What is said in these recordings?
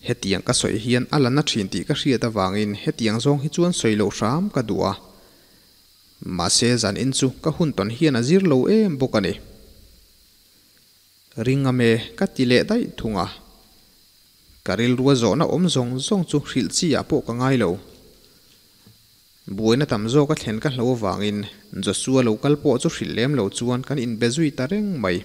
Hetiang ka sawi hian a la na thin tih ka hriat avangin hetiang zawng hi chuan sawi loh hram ka duh a. Mahse zan in chu ka hun tawn hian a zir lo em bawk a ni. Ring a me ka ti leh daih thung a. Ka rilrua zawhna awm zawng zawng chu hrilh chi ah pawh ka ngai lo. Buaina tam zawk a thlen ka hlo avangin Joshua lo kal pawh chu hrilh lem lo chuan kan inbe zui ta reng mai.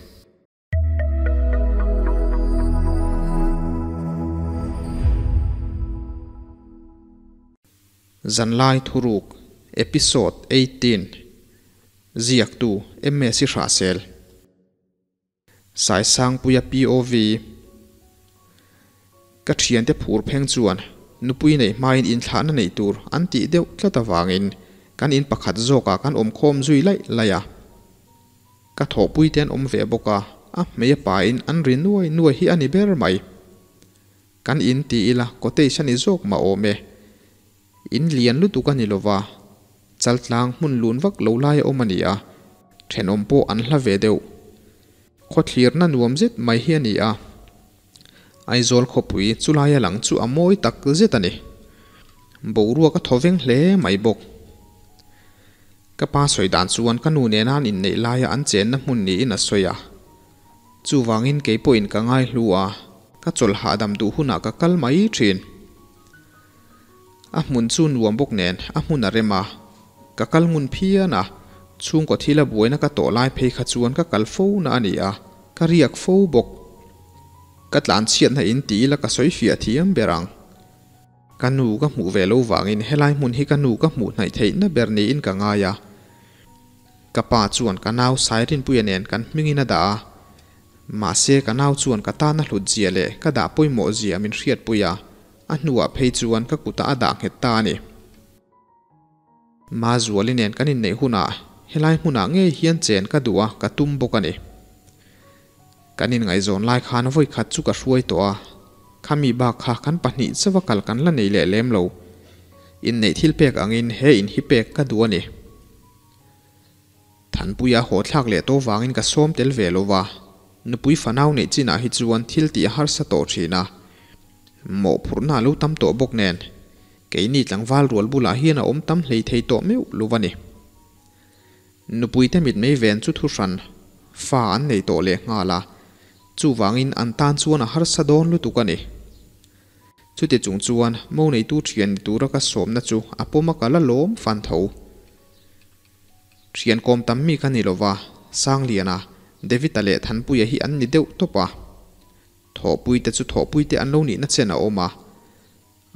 Zanlai Thuruk, Episode 18, Ziaktu, MS Hrahsel. Saisangpuia POV Ka thiante phur pheng chuan nupui neih hmain inthlahna neih tur an tih deuh tlat avangin kan in pakhat zawkah kan awm khawm zui laih laih a. Ka thawhpui te an awm ve bawk a, a hmei a pain an ri nuai nuai hi a ni ber mai. Kan in ti ila cottage a ni zawk mah awm e. In lian lutuk a ni lova, chaltlang hmun lun vak lo lai a awm a ni a, thenawm pawh an hla ve deuh. Khawthlirna nuam zet mai hi a ni a, Aizawl khawpui chulai a lang chu a mawi tak zet a ni. Boruak a thaw veng hle mai bawk. Ka pa sawi dan chuan ka nu nena an inneih laia an chenna hmun niin a sawi a. Chuvangin kei pawhin ka ngaihlu a, ka chawlh hahdam duh hunah ka kal mai thin. A hmun chu nuam bawk nen a hmun a rem a, ka kal ngun phian a, chhungkaw thil a buaina ka tawh lai phei kha chuan ka kal fo na a ni a, ka riak fo bawk. Ka tlanchhiatna in ti ila ka sawi fiah thiam ber ang. Ka nu ka hmuh ve lo vangin helai hmun hi ka nu ka hmuh hnaih theihna ber niin ka ngai a. Ka pa chuan ka nau Sairinpuia nen kan hmingin a dah a, mahse ka nau chuan ka tana hlut zia leh ka dah pawimawh zia min hriatpui a, A hnuah phei chuan ka kutah a dah nghet ta a ni. Mazuali nen kan inneih hunah helai hmunah ngei hian chen ka duh a, ka tum bawk a ni. Kan inngaihzawn lai khan vawi khat chu ka hruai tawh a, khami bak kha kan pahnih chauha kal kan la nei leh lem lo. Inneih thil pek angin he in hi pek ka duh a ni. Thanpuia haw thlak leh tawh vangin ka sawm tel ve lo va, nupui fanau neih chinah hi chuan thil tih a harsa tawh thin a. Mawhphurhna a lo tam tawh bawk nen, keini tlangval rual bulah hian a awm tam hlei thei tawh meuh lo va ni. Nupuite mitmei ven chu thuhran fa an nei tawh leh nghal a, chuvangin an tan chuan a harsa dawn lutuk a ni. Chuti chung chuan mo neitu thian ni tura ka sawmna chu a pawm a ka la lawm fan tho. Thian kawm tam mi ka ni lo va, Sangliana, David-a leh Thanpuia hi an ni deuh tawp a. Thawhpuite chu thawhpuite an lo nihna chen a awm a.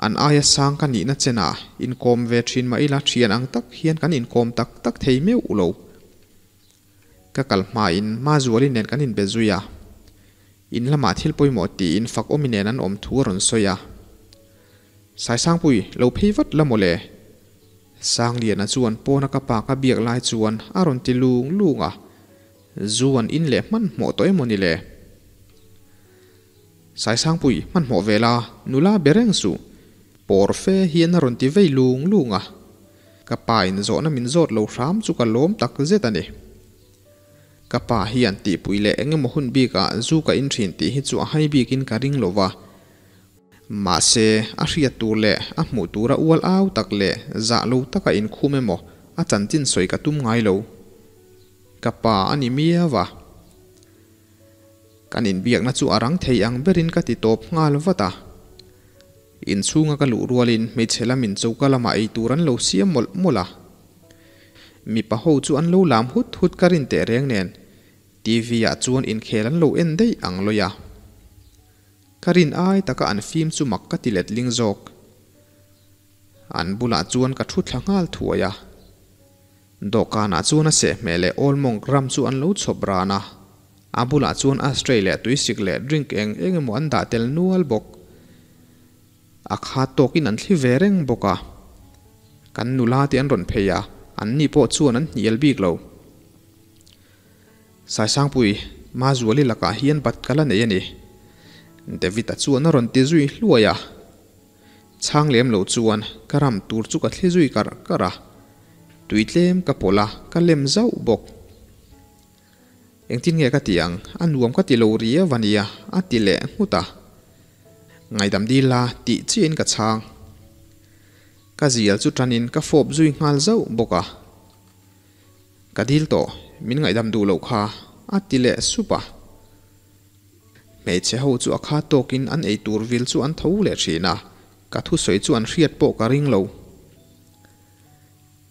An aia sang ka nihna chenah inkawm ve thin mah ila thian ang tak hian kan inkawm tak tak thei meuh lo. Ka kal hmain Mazuali nen kan inbe zui a. In lamah thil pawimawh tiin Fakawmi nen an awm thu a rawn sawi a. Saisangpui, lo phei vat la mawle. Sangliana chuan pawna ka pa ka biak lai chuan a rawn ti lung lung a, zu an in leh hmanhmawh tawh emaw ni le? Saisangpui, hmanhmawh ve la, nula be reng suh. Pawr fe hian a rawn ti vei lung lung a. Ka pa in zawhna min zawt lo hram chu ka lawm tak zet a ni. Ka pa hian tihpui leh eng emaw hun bikah zu ka in thin tih hi chu a hai bikin ka ring lo va. Mahse, a hriat tur leh a hmuh tura ual au tak leh zah lo taka inkhum emaw a chanchin sawi ka tum ngai lo. Ka pa a ni miau a. Kan inbiakna chu a rang thei ang berin ka ti tawp nghal vat a. Inchhunga ka luh rualin hmeichhe lamin choka lamah ei tur an lo siam mawlh mawlh a. Mipa ho chu an lo lam hut hut ka rin teh reng nen TV ah chuan inkhel an lo en daih ang lawih a. Ka rin ai taka an fim chu mak ka ti letling zawk. An bulah chuan ka thu thla nghal thuai a. Dawhkanah chuan a sehhmeh leh Old Monk ram chu an lo chhawp ran a. A bulah chuan ashtray leh tuisik leh drink eng eng emaw an dah tel nual bawk. A khat tawkin an thli ve reng bawk a. Kan nula te an rawn phei a, an ni pawh chuan an hnial bik lo. Saisangpui, Mazuali lakah hian bat ka la nei a ni. David-a chuan a rawn ti zui hluai a. Chhang lem lo chuan ka ram tur chu ka thli zui karh karh a. Tui tlem ka pawlh a, ka lem zauh bawk. Engtin nge ka ti ang? A nuam ka ti lo riau a nia, a ti leh nghut a. Ngaihdam dil la tih chiahin ka chhang. Ka zial chu tanin ka fawp zui nghal zauh bawk a. Ka dil tawh, min ngaihdam duh loh kha, a ti leh sup a. Hmeichhe ho chu a kha tawkin an ei tur vil chu an tho leh thin a, ka thusawi chu an hriat pawh ka ring lo.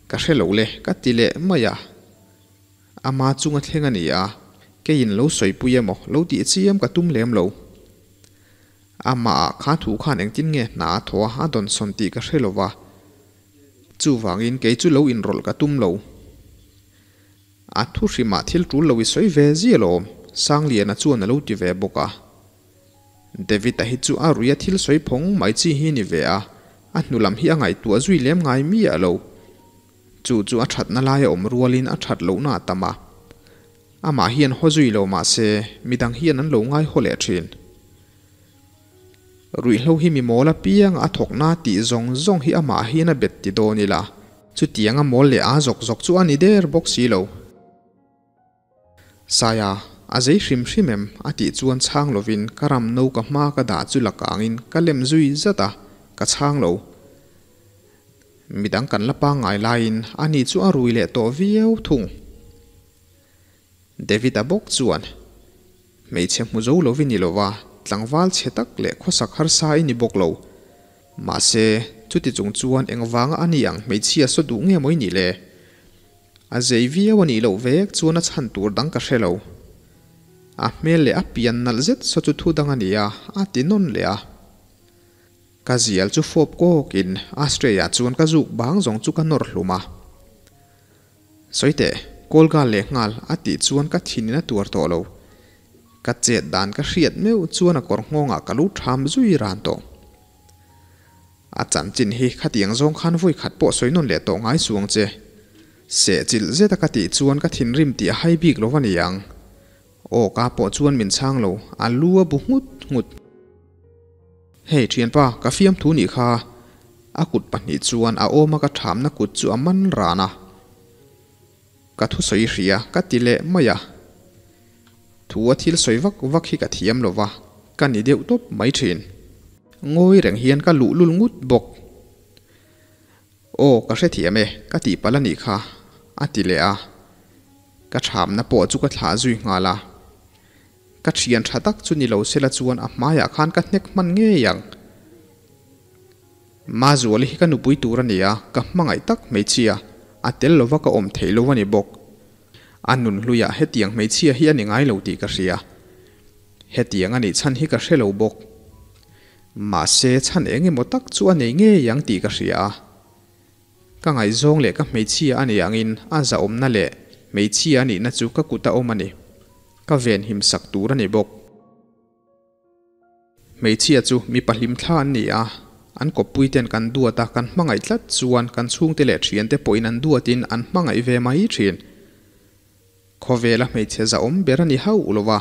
Ka hre lo le, ka ti leh mai a. Ama chunga thleng a ni a, keiin lo sawipui emaw lo tih chiam ka tum lem lo. Amah kha thu khan engtin nge hna a thaw a, a dawnsawn tih ka hre lo va. Chuvangin kei chu lo inrawlh ka tum lo. A thu hrimah thil tul lo i sawi ve zia lawm, Sangliana chuan a lo ti ve bawk a. David-a hi chu a ruia thil sawi phawng mai chi hi ni ve a, a hnu lam hi a ngaihtuah zui lem ngai miah lo. Chu chu a thatna laia awm rualin a that lohna a tam a. Amah hian haw zui lo mah se, midang hian an lo ngai haw leh thin. Ruihhlo hi mi mawl apiang a thawkna tih zawng zawng hi amah hian a bet ti dawn ila, chutiang a mawl leh a zawk zawk chu a ni der bawk si lo. Saia, a zei hrim hrim em? a tih chuan chhang lovin ka ram no ka hma ka dah chu la kangin ka lem zui zat a, ka chhang lo. Midang kan la pangngai laiin ani chu a rui leh tawh viau thung. David-a bawk chuan, Hmeichhe hmu zo lovin i lova, tlangval chhe tak leh khawsak harsa i ni bawk lo. Mahse, chuti chung chuan engvanga a ni ang hmeichhia saw duh nge maw i nih le? A zei viau a nih loh vek chuan a chhan tur dang ka hre lo. A hmel leh a pian nalh zet saw chu thu dang a ni a, a ti nawn leh a. Ka zial chu fawp kawkin Astray-ah chuan ka zuk bang zawng chu ka nawr hlum a. Sawi teh, call gal leh nghal a tih chuan ka thinin a tuar tawh lo. Ka chet dan ka hriat meuh chuan a kawr nghawngah ka lu tham zui ran tawh. A chanchin hi khatiang zawng khan vawi khat pawh sawi nawn leh tawh ngai suang che. Seh chilh zeta ka tih chuan ka thinrim tih a hai bik lo va ni ang. Aw ka pawh chuan min chhang lo, a lu a bu nghut nghut. Hei thianpa, ka fiamthu nih kha. A kut pahnih chuan a awma ka thamna kut chu a man ran a. Ka thusawi hria ka ti leh mai a. Thu a thil sawi vak vak hi ka thiam lo va, ka ni deuh tawp mai thin. Ngawi reng hian ka luhlul ngut bawk. Aw, ka hrethiam e, ka tihpalh a nih kha, a ti leh a. Ka thamna pawh chu ka thlah zui nghal a. Ka thian tha tak chu ni lo sela chuan a hmaiah khan ka hnek hman ngei ang. Mazuali hi ka nupui tur a ni a, ka hmangaih tak hmeichhia, a tel lova ka awm theih lo a ni bawk. A nun hluiah hetiang hmeichhia hi a ni ngai lo tih ka hria. Hetiang a nih chhan hi ka hre lo bawk. Mahse chhan eng emaw tak chu a nei ngei ang tih ka hria a. Ka ngaihzawng leh ka hmeichhia a nih angin a zahawmna leh hmeichhia a nihna chu ka kut a awm a ni. Ka venhim sak tur a ni bawk. Hmeichhia chu mipa hlimthla an ni a, an kawppuiten kan duat a, kan hmangaih tlat chuan kan chhungte leh thiante pawhin an duatin an hmangaih ve mai thin. Khawvela hmeichhe zahawm ber a ni hauh lo va,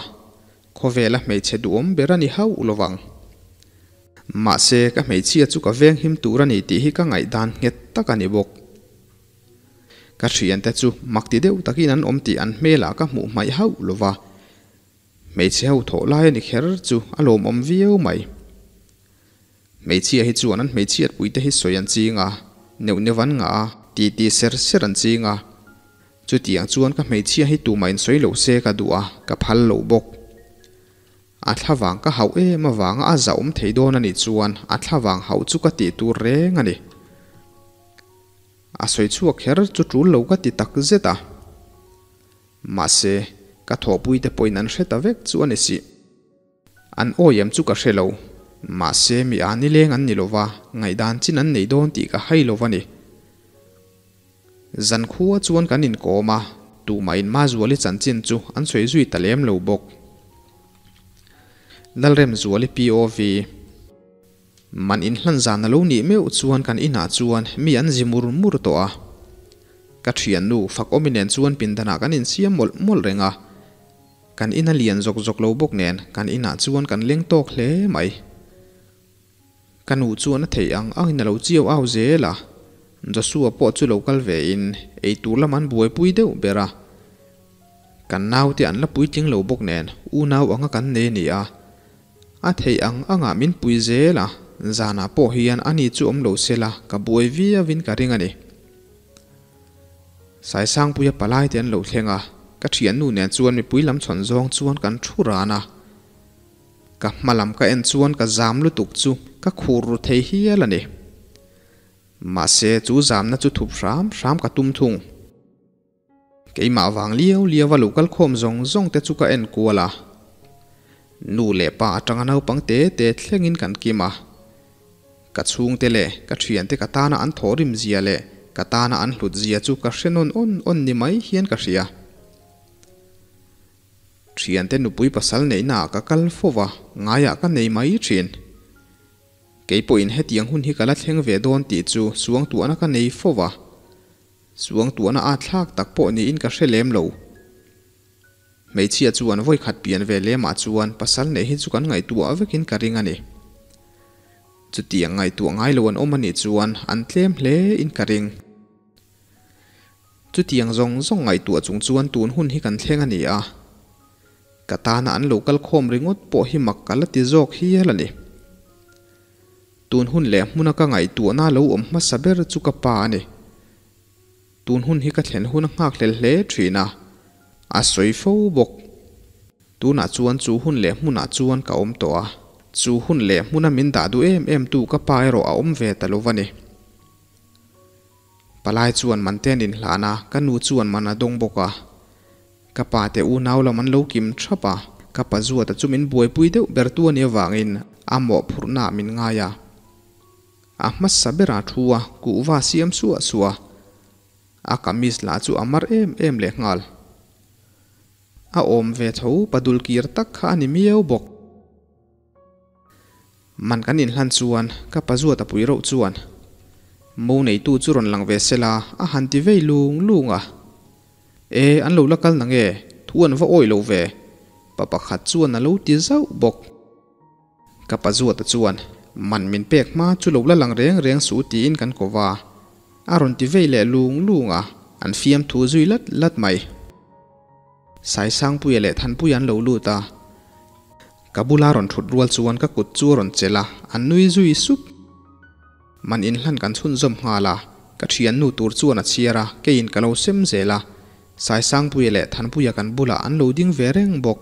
khawvela hmeichhe duhawm ber a ni hauh lo vang. Mahse, ka hmeichhia chu ka venghim tur a ni tih hi ka ngaihdan nghet tak a ni bawk. Ka thiante chu mak ti deuh takin an awm tih an hmelah ka hmuh hmaih hauh lo va, hmeichhe ho thawh lai a ni kher chu a lawmawm viau mai. Hmeichhia hi chuan an hmeichhiatpuite hi sawi an ching a, neuh neuh an ngah a, titi ser ser an ching a. Chutiang chuan ka hmeichhia hi tumah in sawi lo se ka duh a, ka phal lo bawk. A thlavang ka hauh em avanga a zahawm thei dawn a nih chuan a thlavang hauh chu ka tih tur reng a ni. A sawi chhuak kher chu tul lo ka ti tak zet a. Mahse, ka thawhpuite pawhin an hre ta vek chu a ni si. An awi em chu ka hre lo. Mahse, mi a nileng an ni lo va, ngaihdan chin an nei dawn tih ka hai lo va ni. Zan khua chuan kan inkawm a, tumah in Mazuali chanchin chu an sawi zui ta lem lo bawk. Lalremzuali POV. Man inhlan zan a lo nih meuh chuan kan inah chuan mi an zi mur mur tawh a. Ka thiannu Fakawmi nen chuan pindanah kan insiam mawlh mawlh reng a. Kan in a lian zawk zawk lo bawk nen kan inah chuan kan leng tawk hle mai. Ka nu chuan a theih ang angin a lo chiau au zel a, Joshua pawh chu lo kal ve in ei tur lam an buaipui deuh ber a. Kan naute an la puitling lo bawk nen unau anga kan nei a ni a. A theih ang angah min pui zel a, zanah pawh hian ani chu awm lo sela ka buai viauin ka ring a ni. Saisangpuia palai te an lo thleng a, ka thiannu nen chuan mipui lam chhawn zawng chuan kan thu ran a. Ka hma lam ka en chuan ka zam lutuk chu ka khur ru thei hial a ni. Mahse chu zamna chu thup hram hram ka tum thung. Keimah vang liau liau a lo kal khawm zawng zawng te chu ka en kual a. Nu leh pa atanga naupang te te thlengin kan kim a. Ka chhungte leh ka thiante ka tana an thawhrim zia leh ka tana an hlut zia chu ka hre nawn awn awn ni mai hian ka hria. Thiante nupui pasal neihna ah ka kal fo va, ngaiah ka nei mai thin. Kei pawhin hetiang hun hi ka la thleng ve dawn tih chu suangtuahna ka nei fo va. Suangtuahna a thlak tak pawh niin ka hre lem lo. Hmeichhia chuan vawi khat pian ve lemah chuan pasal neih hi chu kan ngaihtuah vekin ka ring a ni. Chutiang ngaihtuah ngai lo an awm a nih chuan an tlem hle in ka ring. Chutiang zawng zawng ngaihtuah chung chuan tun hun hi kan thleng a ni a. Ka tana an lo kal khawm ringawt pawh hi mak ka la ti zawk hial a ni. Tun hun leh hmuna ka ngaihtuahna lo awm hmasa ber chu ka pa a ni. Tun hun hi ka thlen hun a nghakhlel hle thin a, a sawi fo bawk. Tunah chuan chu hun leh hmunah chuan ka awm tawh a, chu hun leh hmuna min dah duh em em tu ka pa erawh a awm ve ta lo va ni. Palai chuan man te an inhlan a, ka nu chuan man a dawng bawk a. Ka pa te unau lam an lo kim thap a, ka pa Zuata chu min buaipui deuh ber tu a nih avangin a mawhphurhna ah min ngai a. A hmasa berah thu a kuhva siam suah suah a, a kamis lah chu a mar em em leh nghal. A awm ve tho padul kir tak kha a ni miau bawk. Man kan inhlan chuan ka pa Zuata pui reuh chuan mo neitu chu rawn lang ve sela a han ti vei lung lung a. E, an lo la kal nange, thu an va awih lo ve, pa pakhat chuan a lo ti zauh bawk. Ka pa Zuata chuan, Man min pek hma chu lo la lang reng reng suh tiin kan ko va, a rawn ti vei leh lung lung a, an fiamthu zui lat lat mai. Saisangpuia leh Thanpuia an lo lut a, ka bula rawn thut rual chuan ka kut chu a rawn chelh a, an nui zui sup. Man inhlan kan chhunzawm nghal a, ka thiannu tur chuan a chhiar a, keiin ka lo sem zel a, Saisangpuia leh Thanpuia kan bulah an lo ding ve reng bawk.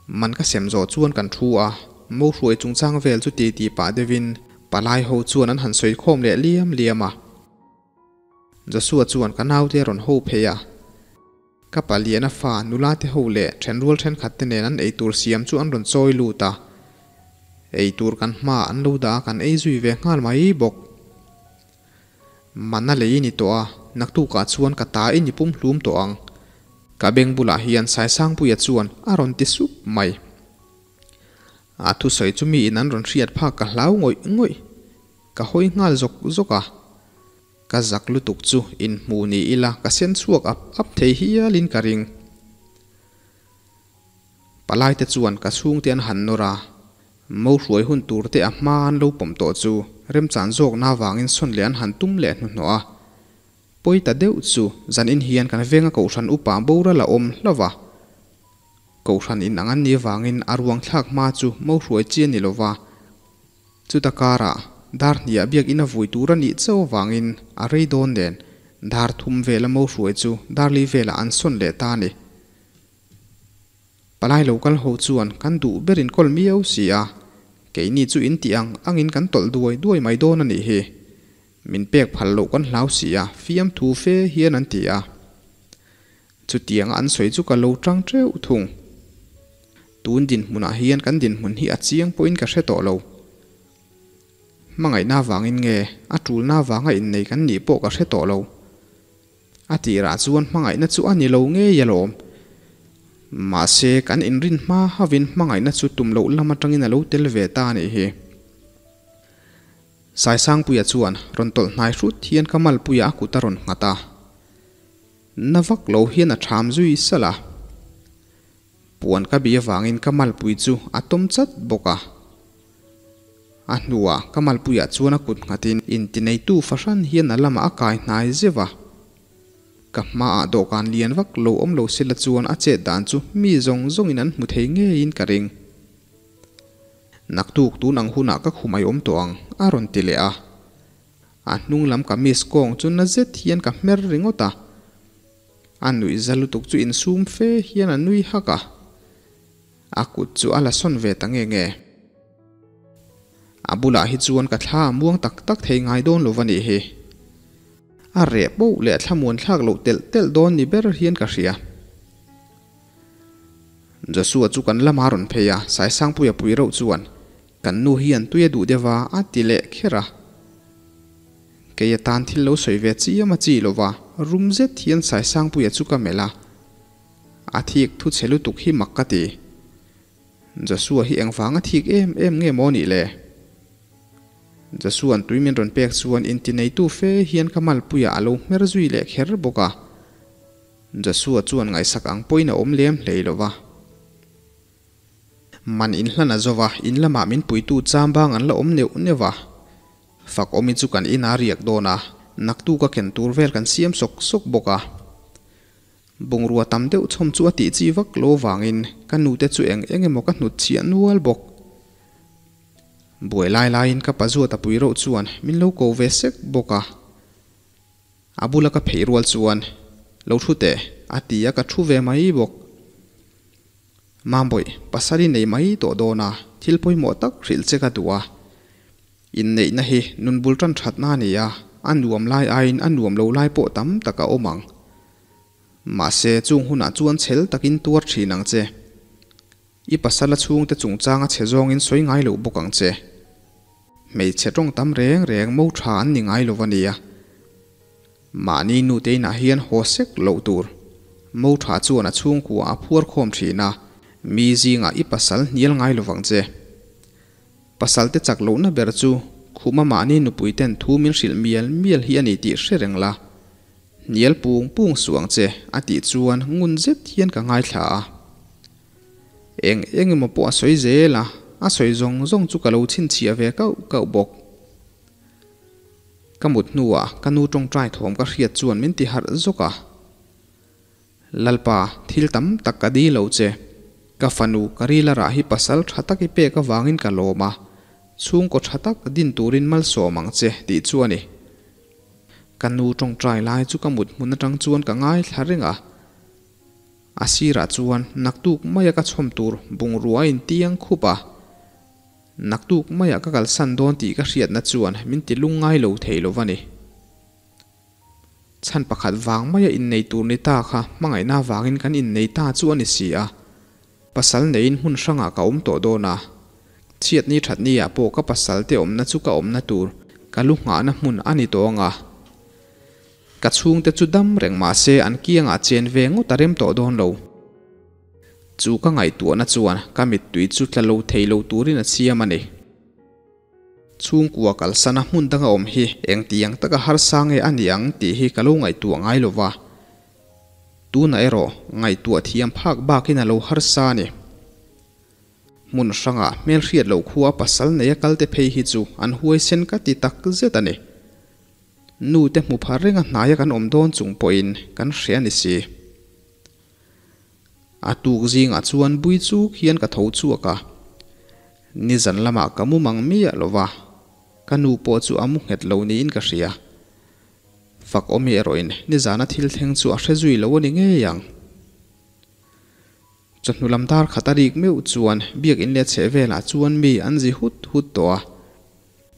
Man ka sem zawh chuan kan thu a, mo hruai chungchang vel chu ti ti pah deuhin palai ho chuan an han sawi khawm leh liam liam a. Joshua chuan ka naute a rawn ho phei a, ka paliana fa nula te ho leh thenrual thenkhat te nen an eitur siam chu an rawn chawi lut a, eitur kan hma an lo dah a kan ei zui ve nghal mai bawk. Mana lei i ni tawh a, naktukah chuan ka ta i ni pum hlum tawh ang. Ka beng bulah hian Saisangpuia chuan a rawn ti sup mai. A thusawi chu miin an rawn hriat phak ka hlau ngawih ngawih. Ka hawi nghal zawk zawk a. Ka zak lutuk chu inhmu ni ila ka sen chhuak ap ap thei hialin ka ring. Palaite chuan ka chhungte an han nawr a, mo hruai hun turte a hma an lo pawm tawh chu remchan zawkna avangin sawn leh an han tum leh hnuhnawh a. Pawi ta deuh chu zanin hian kan venga kohhran upa boral a awm hlauh a. Kohhran in ang an nih avangin a ruang thlak hma chu mo hruai chi a ni lo va. Chuta karah dar hniah biakinn a vui tur a nih chauh avangin a rei dawn nen dar thum vela mo hruai chu dar li velah an sawn leh ta a ni. Palai lo kal ho chuan kan duh ber in kawl miau si a, keini chu in tih ang angin kan tawlh duai duai mai dawn a nih hi. Min pek phal loh kan hlau si a, fiamthu fe hian an ti a. Chutianga an sawi chu ka lo tang teuh thung. Tun dinhmunah hian kan dinhmun hi a chiang pawhin ka hre tawh lo. Hmangaihna vangin nge a tulna vanga innei kan nih pawh ka hre tawh lo. A tirah chuan hmangaihna chu a ni lo ngei alawm. Mahse, kan inrin hma havin hmangaihna chu tum loh lam atangin a lo tel ve ta a nih hi. Saisangpuia chuan rawn tawlh hnai hrut hian ka malpuia a kut a rawn nghat a. Na vak lo hian a ṭham zui salh a. Puan ka bih avangin ka malpui chu a tawm chat bawk a. A hnuah ka malpuiah chuan a kut nghatin intineitu fahran hian a lamah a kai hnai zeuh a. Ka hmaah dawhkan lian vak lo awm lo sela chuan a chet dan chu mi zawng zawngin an hmu thei ngeiin ka ring. Naktuk tun ang hunah ka khum ai awm tawh ang, a rawn ti leh a. A hnung lam kamis kawng chu na zet hian ka hmer ringawt a. A nuih za lutuk chu insum fe hian a nui hak a. A kut chu a la sawn ve ta nge nge. A bulah hi chuan ka thla a muang tak tak thei ngai dawn lo va nih hi. A reh poh leh a thlamuan thlak loh telh telh dawn ni ber hian ka hria. Joshua chu kan lama rawn phei a, Saisangpuia pui reuh chuan, Kan nu hian tui a duh deuh a, a ti leh kher a. Kei atan thil lo sawi ve chiam a chi lo va, rum zet hian Saisangpuia chu ka melh a. A thik thu chhe lutuk hi mak ka ti. Joshua hi engvanga thik em em nge maw nih le? Joshua'n tui min rawn pek chuan intineitu fe hian ka malpuiah a lo hmer zui leh kher bawk a. Joshua chuan ngaihsak ang pawhin a awm lem hlei lo va. Man inhlan a zo va, in lamah min puitu chambang an la awm neuh neuh va. Fak awmi chu kan inah riak dawn a, naktuk a ken tur vel kan siam sawk sawk bawk a. Bungrua tam deuh chhawm chu a tih chi vak lo vangin ka nute chu eng eng emaw ka hnut chhiah nual bawk. Buai lai laiin ka pa zuat a pui reuh chuan min lo ko ve sek bawk a. A bula ka phei rual chuan, Lo thu teh, a ti a ka thu ve mai bawk. Mambawih, pasal i nei mai tawh dawn a, thil pawimawh tak hrilh che ka duh a. Inneihna hi nun bul tan thatna a ni a, a nuam lai aiin a nuam lo lai pawh tam tak a awm ang. Mahse, chung hunah chuan chhel takin tuar thin ang che. I pasal a chhungte chungchanga chhe zawngin sawi ngai lo bawk ang che. Hmeichhe tawng tam reng reng mo tha an ni ngai lo a nia. Mahni nute inah hian haw sek loh tur. Mo tha chuan a chhungkua a phuar khawm thin a, mi zingah i pasal hnial ngai lo vang che. Pasalte chak lohna ber chu khuma mahni nupui ten thu min hrilh mial mial hi a ni tih hre reng la. Hnial pung pung suh ang che, a tih chuan ngun zet hian ka ngaithla a. Eng eng emaw pawh a sawi zel a, a sawi zawng zawng chu ka lo chhinchhiah ve kauh kauh bawk. Ka mut hnuah ka nu tawngtai thawm ka hriat chuan min ti harh zawk a. Lalpa, thil tam tak ka dil lo che. Ka fanu ka ril a rah hi pasal tha tak i pek avangin ka lawm a, chhungkaw tha tak din turin malsawm ang che tih chu a ni. Ka nu tawngtai lai chu ka mut hmun atang chuan ka ngaithla reng a. A sirah chuan naktuk maia ka chhawm tur bungrua a intiang khup a. Naktuk maiah ka kalsan dawn tih ka hriatna chuan min ti lungngai lo thei lo va ni. Chhan pakhat vang maia innei tur ni ta kha hmangaihna avangin kan innei ta chu a ni si a. Pasal neiin hmun hrangah ka awm tawh dawn a. Chhiatni thatniah pawh ka pasal te awmna chu ka awmna tur ka lu nghahna hmun a ni tawh ang a. Ka chhungte chu dam reng mah se an kiangah chen ve ngawt a rem tawh dawn lo. Chu ka ngaihtuahna chuan ka mittui chu tla lo thei lo turin a siam a ni. Chhungkua kalsana hmun danga awm hi engtiang taka harsa nge a ni ang tih hi ka lo ngaihtuah ngai lo va. Tunah erawh ngaihtuah thiam phak bakin a lo harsa a ni. Hmun hrangah hmelhriat loh khua pasal neia kalte phei hi chu an huaisen ka ti tak zet a ni. Nu te hmu phar renga hnaia kan awm dawn chung pawhin kan hre a ni si. A tuk zingah chuan bui chuk hian ka tho chhuak a, nizan lamah ka mu mang miah lo va, ka nu pawh chu a mu nghet lo niin ka hria. Fak awmi erawhin nizana thil thleng chu a hre zui lo a ni ngei ang. Chawhnu lam dar khat a rik meuh chuan biakinn leh chheh velah chuan mi an zi hut hut tawh a.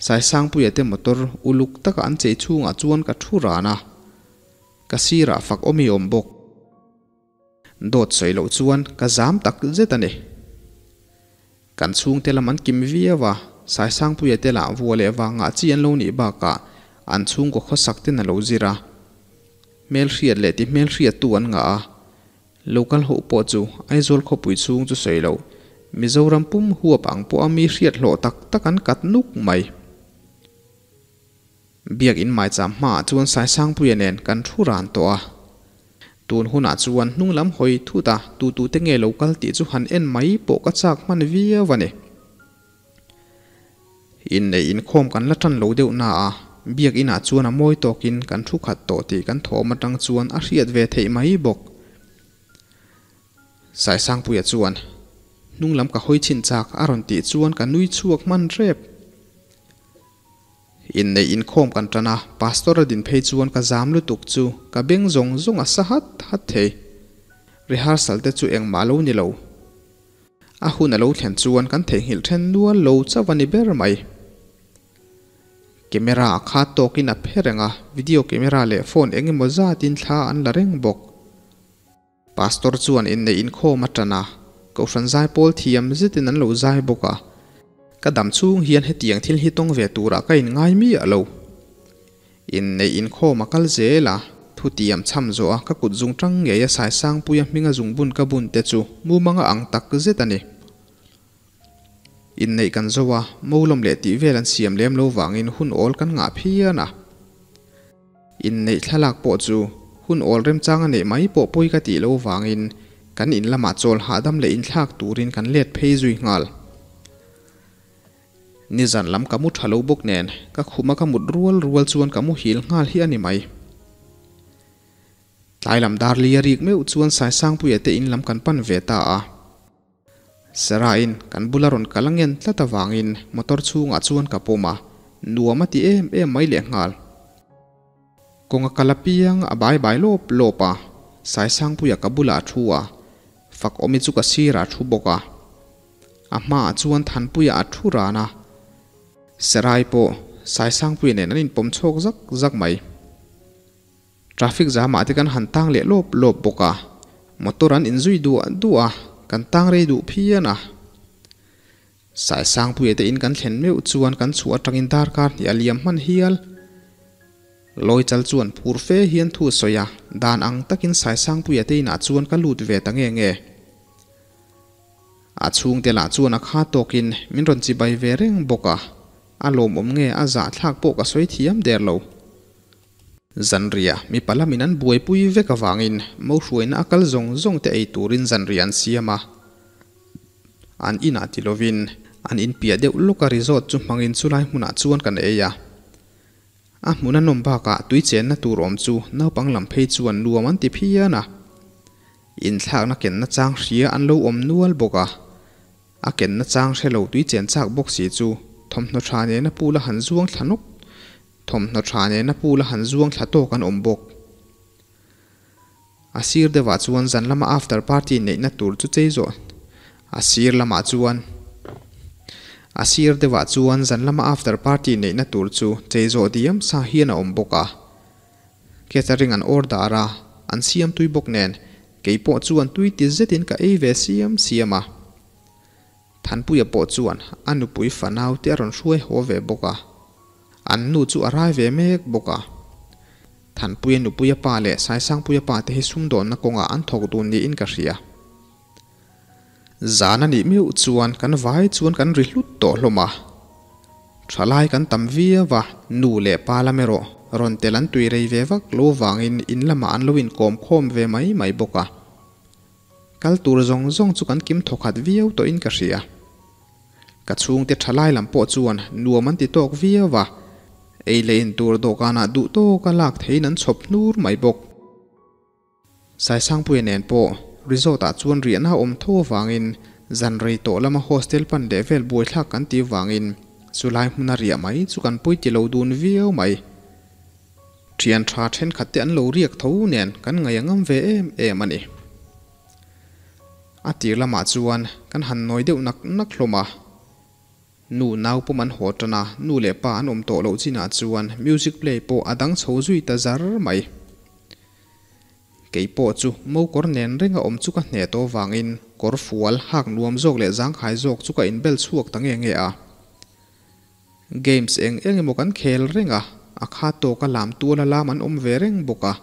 Saisangpuia te motor uluk taka an chei chhungah chuan ka thu ran a, ka sirah fak awmi awm bawk. Dawt sawi loh chuan ka zam tak zet a ni. Kan chhungte lam an kim viau a, Saisangpuia te lah vua leh vangah chi an lo nih bakah an chhungkaw khawsak ten a lo zir a. Hmelhriat leh ti hmelhriattu an ngah a, Local ho pawh chu Aizawl khawpui chhung chu sawi loh, Mizoram pum huap ang pawha mi hriat hlawh tak tak an kat nuk mai. Biakin maicham hmaah chuan Saisangpuia nen kan thu ran tawh a. Tun hunah chuan hnung lam hawi thut a tutute nge lo kal tih chu han en mai pawh ka chak hman viau a ni. Inneih inkhawm kan la tan lo deuh na a, biakinah chuan a mawi tawkin kan thu khat tawh tih kan thawm atang chuan a hriat ve theih mai bawk. Saisangpuia chuan, Hnung lam ka hawi chhin chak a rawn tih chuan ka nui chhuak hman rep. Inneih inkhawm kan tan a, Pastor a din phei chuan ka zam lutuk chu ka beng zawng zawng a sa hat hat thei. Rehearsal te chu engmah lo ni lo. A hun a lo thlen chuan kan theihnghilh then nual lo chauh a ni ber mai. Camera a khat tawkin a phe reng a, video camera leh phone eng emaw zatin thla an la reng bawk. Pastor chuan inneih inkhawm a tan a, Kohhran zaipawl thiam zetin an lo zai bawk a. Ka dam chhung hian hetiang thil hi tawng ve turah ka inngai miah lo. Inneih inkhawm a kal zel a, thutiam chham zawh a ka kut zung tang ngei a Saisangpuia hminga zungbun ka bun te chu mumanga ang tak zet a ni. Inneih kan zo a, molawm leh tih vel an siam lem lo vangin hun awl kan ngah phian a. Inneih thlalak pawh chu hun awl remchang a neih mai pawh pawi ka tih lo vangin kan in lamah chawl hahdam leh inthlak turin kan let phei zui nghal. Nizan lam ka mu tha lo bawk nen ka khuma ka mut rual rual chuan ka muhil nghal hi a ni mai. Tlai lam dar li a rik meuh chuan Saisangpuia te in lam kan pan ve ta a. Sarah-in kan bula rawn kal a ngen tlat avangin motor chhungah chuan ka pawm a, nuam a ti em em mai lehnghal. Kawng a kal apiang a bai bai lawp lawp a, Saisangpuia ka bulah a thu a, Fakawmi chu ka sirah a thu bawk a. A hmaah chuan Thanpuia a thu ran a, Sarah-i pawh Saisangpuia nen an inpawm chhawk zak zak mai. Traffic jam ah te kan han tang leh lawp lawp bawk a, motor an inzui duah duah a, kan tang rei duh phian a. Saisangpuia te in kan thlen meuh chuan kan chhuah atangin darkar hnih a liam hman hial. Lawichal chuan phur fe hian thu a sawi a, dan ang takin Saisangpuia te inah chuan ka lut ve ta nge nge. A chhungte lah chuan a kha tawkin min rawn chibai ve reng bawk a, a lawmawm nge a zahthlak pawh ka sawi thiam der lo. Zanriah mipa lamin an buaipui vek avangin mo hruaina a kal zawng zawng te ei turin zanriah an siam a. An inah ti lovin an inpiah deuh lawka resort chu hmangin chulai hmunah chuan kan ei a. A hmun a nawm bakah tui chenna tur awm chu naupang lam phei chuan nuam an ti phian a. Inthlakna kenna chang hria an lo awm nual bawk a. A kenna chang hre lo tui chen chak bawk si chu thawmhnaw tha nena pool a han zuang thla nawk Thawmhnaw tha nena pool a han zuang thla tawk an awm bawk. A sir deuhah chuan zan lama after party neihna tur chu chei zawh A sir lamah chuan A sir deuhah chuan zan lama after party neihna tur chu chei zawh diam sa hian a awm bawk a. Catering an order a, an siam tui bawk nen kei pawh chuan tui ti zetin ka ei ve siam siam a. Thanpuia pawh chuan a nupui fanau te a rawn hruai haw ve bawk a, an nu chu a rai ve mek bawk a. Thanpuia nupuia pa leh Saisangpuia pa te hi sumdawnna kawngah an thawk dun niin ka hria. Zan a nih meuh chuan kan vai chuan kan ri hlut tawh hlawm a. Thalai kan tam viau a, nu leh pa lam erawh rawn tel an tui rei ve vak lo vangin in lamah an lo inkawm khawm ve mai mai bawk a. Kal tur zawng zawng chu kan kim thawkhat viau tawhin ka hria. Ka chhungte tha lai lam pawh chuan nuam an ti tawk viau a, ei leh in tur dawhkanah duh tawka lak theiin an chhawp hnur mai bawk. Saisangpuia nen pawh resort ah chuan riahna a awm tho avangin zan rei tawh lama hostel pan leh vel buaithlak kan tih vangin chulai hmuna riah mai chu kan pawi ti lo dun viau mai. Thian tha thenkhat te an lo riak tho nen kan ngaih a ngam ve em em a ni. A tir lamah chuan kan han nawi deuh nak nak hlawm a. Nu nau pawm an haw tan a, nu leh pa an awm tawh loh chinah chuan music play pawh a dang chho zui ta zar mai. Kei pawh chu mo kawr nen renga awm chu ka hneh tawh vangin kawr fual hak nuam zawk leh zangkhai zawk chu ka inbel chhuak ta nge nge a. Games eng eng emaw kan khel reng a, a kha tawka lam tuala lam an awm ve reng bawk a.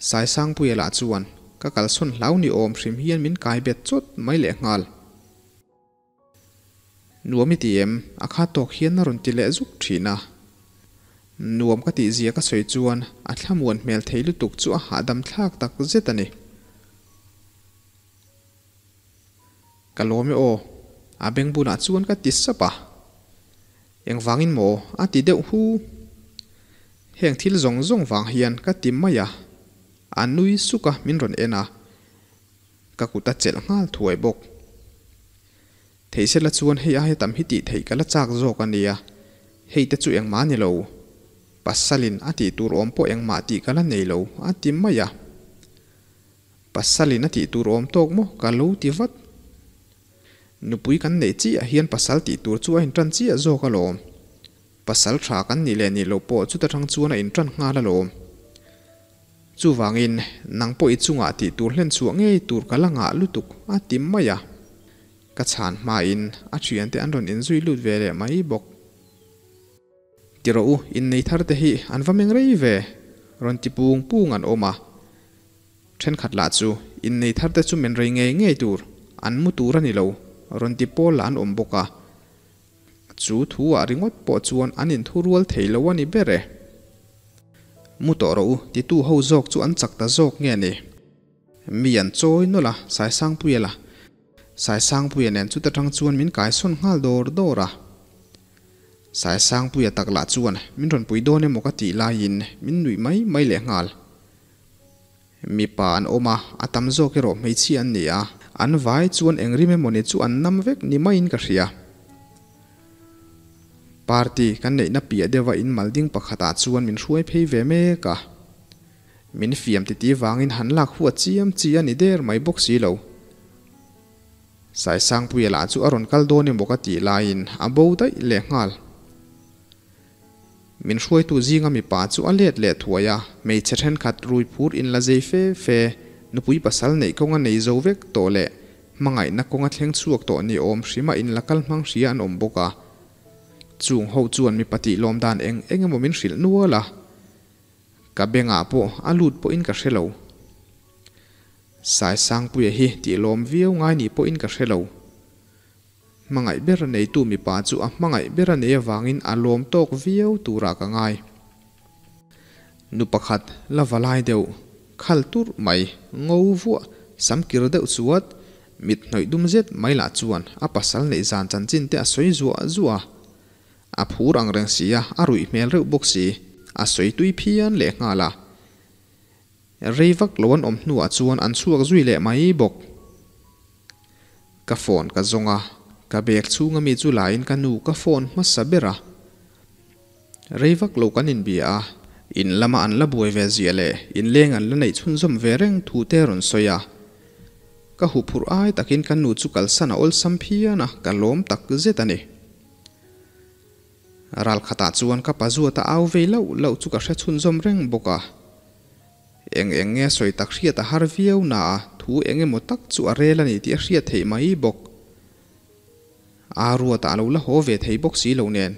Saisangpuia lah chuan ka kalsawn hlau ni awm hrim hian min kai bet chawt mai leh nghal. Nuam i ti em? A kha tawk hian a rawn ti leh zuk thin a. Nuam ka tih zia ka sawi chuan a thlamuan hmel thei lutuk chu a hahdam thlak tak zet a ni. Ka lawm e aw, a beng bulah chuan ka ti sap a. Engvangin maw? a ti deuh hu. Heng thil zawng zawng vang hian ka ti mai a, a nui suk a min rawn en a, ka kut a chelh nghal thuai bawk. Theih sela chuan hei aia tam hi tih theih ka la chak zawk a nia, hei te chu engmah a ni lo. Pasalin a tih tur awm pawh engmah tih ka la nei lo, a ti mai a. Pasalin a tih tur awm tawk maw ka lo ti vat. Nupui kan neih chiah hian pasal tih tur chu a inṭan chiah zawk alawm. Pasal tha kan nih leh nih loh pawh chuta tang chuan a inṭan nghal alawm. Chuvangin, nang pawh i chungah tih tur hlen chhuah ngei tur ka la ngah lutuk, a ti mai a. Ka chhan hmain a thiante an rawn inzui lut ve leh mai bawk. Ti rawh u, innei thar te hi an va meng rei ve, rawn ti pung pung an awm a. Thenkhat lah chu innei thar te chu men rei ngei ngei tur, an mu tur a ni lo, rawn ti pawl lah an awm bawk a. Chu thu ah ringawt pawh chuan an inthu rual thei lo a ni ber e. Mu tawh rawh u, titu ho zawk chu an chak ta zawk nge ni? Mi an chawi nawlh a, Saisangpuia la. Saisangpuia nen chuta tang chuan min kaisawn nghal dawr dawr a. Saisangpuia tak lah chuan min rawn pui dawn emaw ka tih laiin min nuih mai mai leh nghal. Mipa an awm a, a tam zawk erawh hmeichhia an ni a, an vai chuan eng rim emawni chu an nam vek ni maiin ka hria. Party kan neihna piah deuha in mal ding pakhatah chuan min hruai phei ve mek a. Min fiam titi vangin han lak huat chiam chi a ni der mai bawk si lo. Saisangpuia lah chu a rawn kal dawn emaw ka tih laiin a bo daih leh nghal. Min hruaitu zinga mipa chu a let leh thuai a, hmeichhe thenkhat rui phur in la zei fe fe, nupui pasal neih kawnga nei zo vek tawh leh hmangaihna kawnga thleng chhuak tawh ni awm hrima in la kal hmang hria an awm bawk a. Chung ho chuan mipa tih lawm dan eng eng emaw min hrilh nual a. Ka bengah pawh a lut pawhin ka hre lo. Saisangpuia hi tih lawm viau ngai ni pawhin ka hre lo. Hmangaih ber neitu mipa chu a hmangaih ber a nei avangin a lawm tawk viau turah ka ngai. Nu pakhat la va lai deuh, khal turh mai, ngo vuah, sam kir deuh chuat, mit hnawih dum zet mai lah chuan a pasal neih zan chanchin te a sawi zuah zuah a. A phur ang reng si a, a ruih hmel reuh bawk si. A sawi tui phian leh nghal a. Rei vak lo an awm hnuah chuan an chhuak zui leh mai bawk. Ka phone ka zawng a, ka bag chhunga mi chu laiin ka nu ka phone hmasa ber a. Rei vak lo kan inbia a, in lama an la buai ve zia leh inleng an la neih chhunzawm ve reng thu te rawn sawi a. Ka huphurh ai takin ka nu chu kalsan a awlsam phian a, ka lawm tak zet a ni. Ral khatah chuan ka pa zuata au vei loh loh chu ka hre chhunzawm reng bawk a. Eng eng nge sawi tak hriat a har viau na a, thu eng emaw tak chu a rel a ni tih a hriat theih mai bawk. Aa ruatah a lo la haw ve thei bawk si lo nen,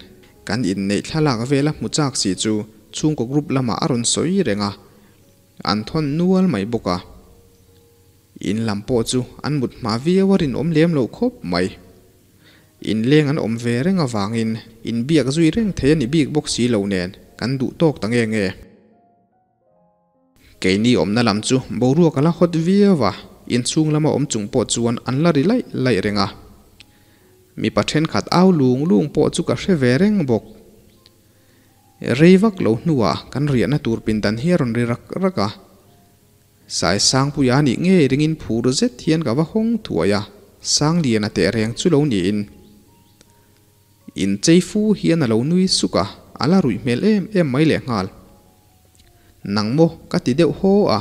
kan inneih thlalak vela hmu chak si chu chhungkaw group lamah a rawn sawi reng a, an thawn nual mai bawk a. In lam pawh chu an mut hma viau a rinawm lem loh khawp mai. Inleng an awm ve reng avangin inbiak zui reng thei a ni bik bawk si lo nen kan duh tawk ta nge nge. Keini awmna lam chu boruak a la hawt viau a, inchhung lama awm chung pawh chuan an la ri laih laih reng a. Mipa thenkhat au lung lung pawh chu ka hre ve reng bawk. Rei vak lo hnuah kan riahna tur pindan hi a rawn ri rak rak a. Saisangpuia nih ngei ringin phur zet hian ka va hawng thuai a, Sangliana teh reng chu lo niin. Inchei fu hian a lo nui suk a, a la ruih hmel em em mai leh nghal. Nang maw ka ti deuh haw a,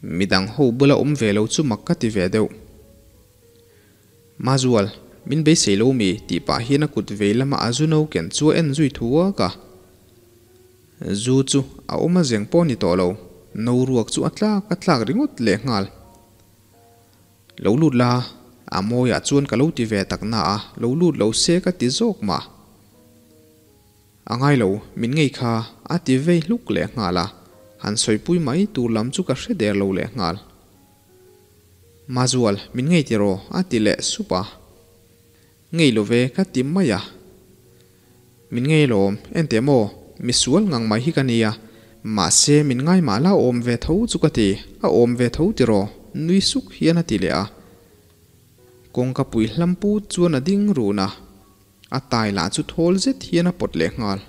midang ho bula awm ve lo chu mak ka ti ve deuh. Mazual, min beisei lo mi tih pah hian a kut vei lama a zu no ken chu a en zui thuak a. Zu chu a awm a zeng pawh ni tawh lo, no ruak chu a tlak a tlak ringawt leh nghal. Lo lut la, a mawiah chuan ka lo ti ve tak na a, lo lut lo se ka ti zawk mah. A ngai lo, min ngei kha a ti vei hluk leh nghal a, han sawipui mai tur lam chu ka hre der lo leh nghal. Mazual, min ngei tiraw? a ti leh sup a. Ngei lo ve ka ti mai a. Min ngei lawm, enteh maw, misual ngang mai hi ka nia, mahse min ngai mah la awm ve tho chu ka ti, a awm ve tho tiraw? nui suk hian a ti leh a. Kawngka pui hlam put chuan a ding run a, a tai lah chu thawl zet hian a pawt leh nghal.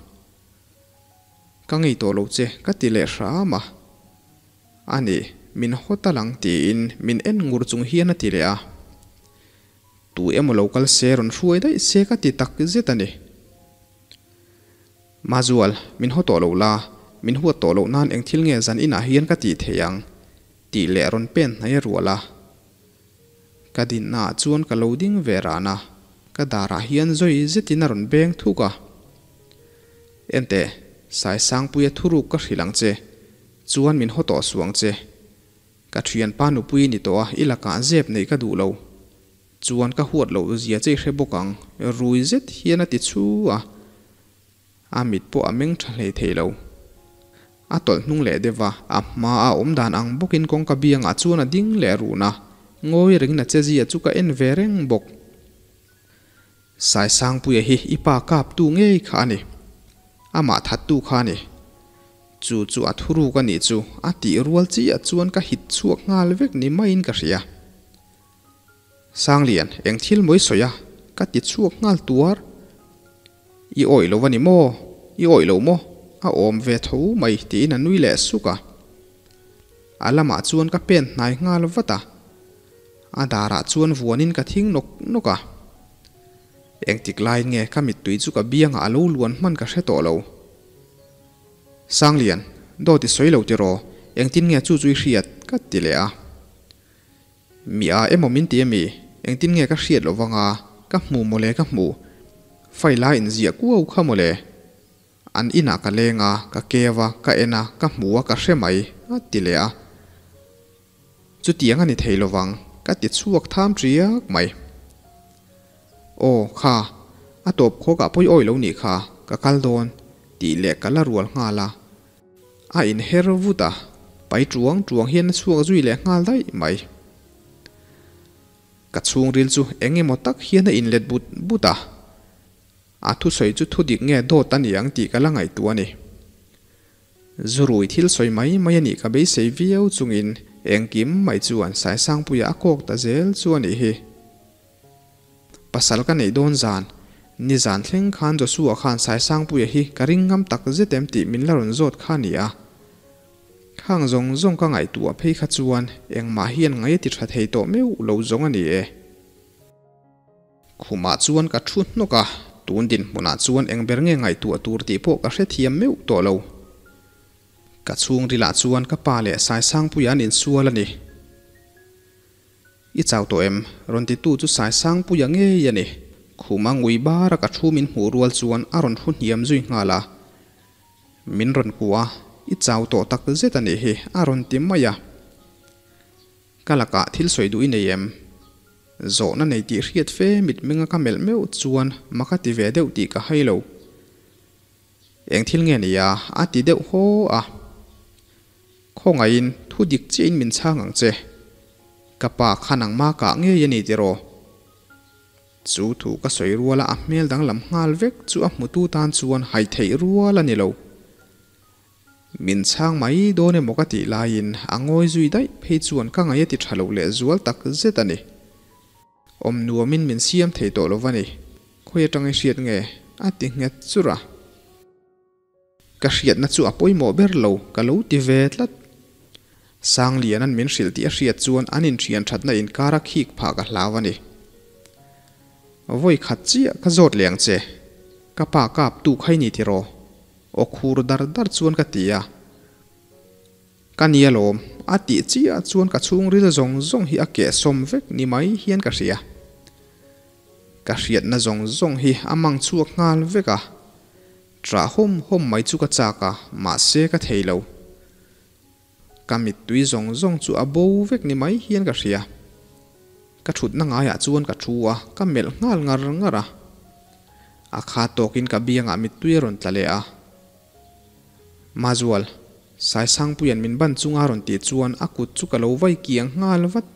Ka ngei tawh lo che ka ti leh hram a. A ni, min haw ta lang tiin min en ngur chung hian a ti leh a. Tu emaw lo kal se rawn hruai daih se ka ti tak zet a ni. Mazual, min haw tawh lo la, min huat tawh loh nan eng thil nge zan inah hian ka tih thei ang? tih leh rawn pen hnai a rual a. Ka dinnaah chuan ka lo ding ve ran a, ka darah hian zawi zetin a rawn beng thuk a. Enteh, Saisangpuia thuruk ka hrilh ang che, chuan min haw tawh suh ang che. Ka thianpa nupui ni tawh a, i lakah zep neih ka duh lo. Chuan ka huat loh zia che i hre bawk ang, rui zet hian a ti chhu a. A mit pawh a meng tha hlei thei lo. A tawlh hnung leh deuh a, a hma a awm dan ang bawkin kawngka biangah chuan a ding leh run a, ngawi rengin a che zia chu ka en ve reng bawk. Saisangpuia hi i pa kaptu ngei kha a ni. Amah thattu kha a ni. Chu chu a thuruk a nih chu a tih rual chiah chuan ka hit chhuak nghal vek ni maiin ka hria. Sanglian, eng thil mawi sawi a? Ka ti chhuak nghal tuar. I awih lo a ni maw? I awih lo maw? A awm ve tho mai tiin a nui leh suk a. A lamah chuan ka pen hnai nghal vat a. A darah chuan vuanin ka thing nawk nawk a. Engtik laiin nge ka mittui chu ka biangah a lo luan hman ka hre tawh lo. Sanglian, dawt i sawi lo tiraw? Engtin nge chu chu i hriat? Ka ti leh a. Mi a emaw min ti ami? Engtin nge ka hriat loh vanga ka hmu mawle ka hmu. File a inziah kuau kha mawle. An inah ka leng a, ka keu a, ka en a, ka hmu a, ka hre mai, a ti leh a. Chutiang a ni thei lovang, ka ti chhuak tham ṭiak mai. Aw, kha, a tawp khawkah pawi awi lo nih kha, ka kal dawn, tih leh ka la rual nghal a. A inher vut a, pai tuang tuang hian a chhuak zui leh nghal daih mai. Ka chhungril chu eng emaw tak hian a inlet but but a, a thusawi chu thudik nge dawt a ni ang tih ka la ngaihtuah a ni. Zurui thil sawi mai mai a nih ka beisei viau chungin engkim mai chuan Saisangpuia a kawk ta zel chu a nih hi. Pasal ka neih dawn zan, nizan thleng khan Joshua khan Saisangpuia hi ka ring ngam tak zet em tih min la rawn zawt kha a ni a. Khang zawng zawng ka ngaihtuah phei kha chuan engmah hian ngai a ti tha thei tawh meuh lo zawng a ni e. Khumah chuan ka thu hnawk a, tun dinhmunah chuan eng ber nge ngaihtuah tur tih pawh ka hrethiam meuh tawh lo. Ka chhungrilah chuan ka pa leh Saisangpuia an insual a ni. I chau tawh em? Rawn titu chu Saisangpuia ngei a ni. Khuma ngui bara ka thu min hmuh rual chuan a rawn thu hniam zui nghal a. Min rawn kuah a, I chau tawh tak zet a nih hi, a rawn ti mai a. Ka lakah thil sawi duh i nei em? Zawhna nei tih hriat fe mitmenga ka melh meuh chuan mak a ti ve deuh tih ka hai lo. Eng thil nge nia? A ti deuh haw a. Khawngaihin thu dik chiahin min chhang ang che. Ka pa kha nangma kah ngei a ni tiraw? Chu thu ka sawi ruala a hmel danglam nghal vek chu a hmutu tan chuan hai theih rual a ni lo. Min chhang mai dawn emaw ka tih laiin a ngawi zui daih phei chuan ka ngaih a ti tha lo leh zual tak zet a ni. Awm nuamin min siam thei tawh lo va ni. Khawi atang i hriat nge? A ti nghet churh a. Ka hriatna chu a pawimawh ber lo, ka lo ti ve tlat. Sangliana'n min hrilh tih a hriat chuan an inthian thatna inkar a khik phah ka hlau a ni. Vawi khat chiah ka zawt leh ang che. Ka pa kap tu kha i ni tiraw? Aw khur dar dar chuan ka ti a. Ka ni alawm, a tih chiah chuan ka chhungril zawng zawng hi a kehsawm vek ni mai hian ka hria. Ka hriatna zawng zawng hi a mang chhuak nghal vek a. Ṭah hawm hawm mai chu ka chak a, mahse ka thei lo. Ka mittui zawng zawng chu a bo vek ni mai hian ka hria. Ka ṭhutna ngaiah chuan ka ṭhu a, ka melh nghal ngar ngar a. A kha tawkin ka biangah mittui a rawn tla leh a. Mazual, Saisangpuia'n min ban chunga rawn tih chuan a kut chu ka lo vai kiang nghal vat.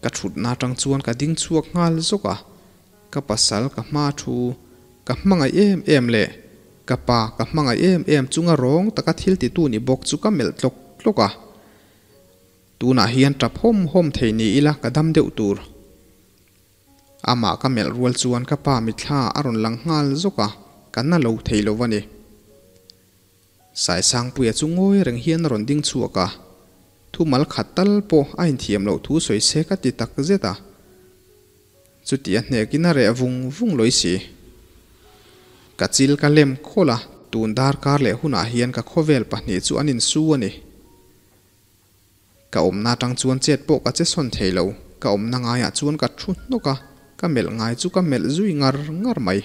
Ka ṭhutna aṭang chuan ka ding chhuak nghal zawk a. Ka pasal ka hma thu ka hmangaih em em leh ka pa ka hmangaih em em chunga rawng taka thil titu ni bawk chu ka melh tlawk tlawk a. Tunah hian tap hawm hawm thei ni ila ka dam deuh tur. Amah ka melh rual chuan ka pa mitthla a rawn lang nghal zawk a, ka na lo thei lo a ni. Saisangpuia chu ngawi reng hian a rawn ding chhuak a, thumal khat tal pawh a inthiam loh thu sawi se ka ti tak zet a. Chuti a hnekin a reh vung vung lawi si. Ka chil ka lem khawlh a, tun darkar leh hunah hian ka khawvel pahnih chu an insu a ni. Ka awmna atang chuan chet pawh ka che sawn thei lo, ka awmna ngaiah chuan ka thu hnawk a, ka melh ngai chu ka melh zui ngar ngar mai.